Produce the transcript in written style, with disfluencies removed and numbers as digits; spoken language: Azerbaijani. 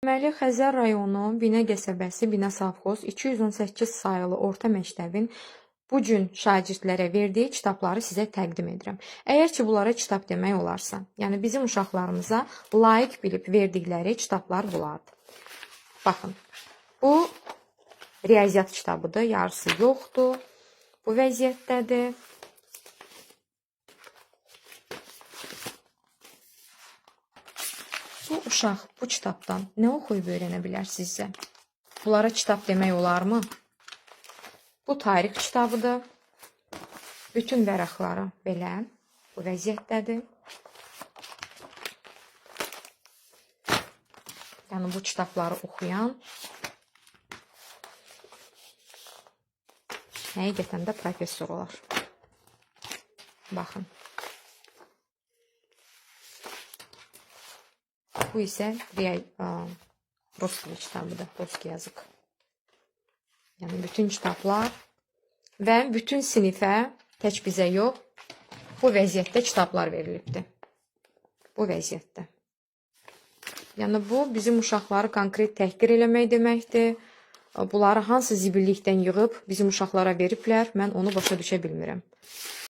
Deməli, Xəzər rayonu Binə qəsəbəsi Binə sovxoz 218 sayılı orta məktəbin bu gün şagirdlərə verdiyi kitabları sizə təqdim edirəm. Əgər ki, bunlara kitab demək olarsa, yəni bizim uşaqlarımıza layiq bilib verdikləri kitablar bunlardır. Baxın, bu riyaziyyat kitabıdır, yarısı yoxdur. Bu vəziyyətdədir. Bu uşaq bu kitabdan nə oxuyub öyrənə bilər sizcə? Bunlara kitab demək olarmı? Bu tarix kitabıdır. Bütün vərəqləri belə bu vəziyyətdədir. Yəni bu kitabları oxuyan həqiqətən də professor olar. Baxın. Bu isə rus dili kitabıdır, ruski yazıq. Yəni bütün kitablar və bütün sinifə, tək bizə yox, bu vəziyyətdə kitablar verilibdir. Bu vəziyyətdə. Yəni bu bizim uşaqları konkret təhqir eləmək deməkdir. Bunları hansı zibillikdən yığıb bizim uşaqlara veriblər, mən onu başa düşə bilmirəm.